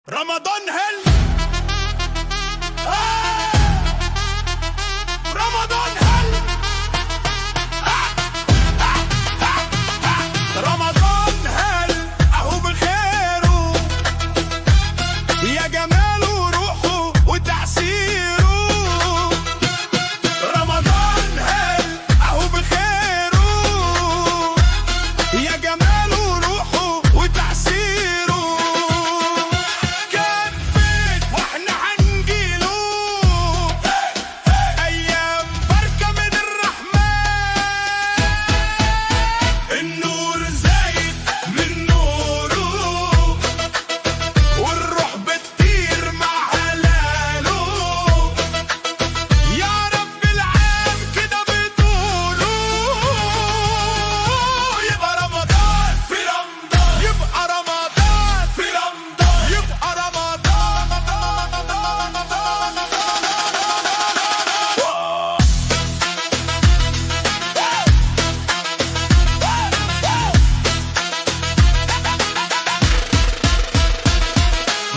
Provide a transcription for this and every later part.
رمضان هل آه! رمضان هل رمضان هل اهو بخيره، يا جماله روحه وتعسيره. رمضان هل اهو بخيره، يا جماله روحه وتعسيره. كان بيت واحنا هنجيله، ايام بركة من الرحمن. النور زايد من نوره، والروح بتطير مع هلاله. يا رب العام كده بتقولوا، يبقى رمضان في رمضان، يبقى رمضان في رمضان، يبقى رمضان.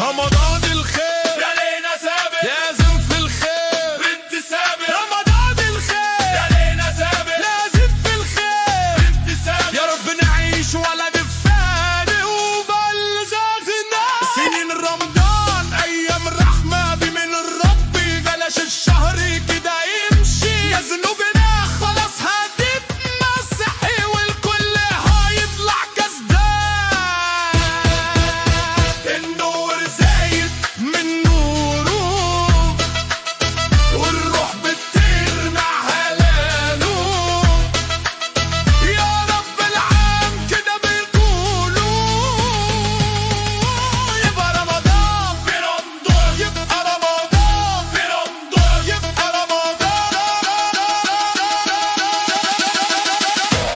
رمضان.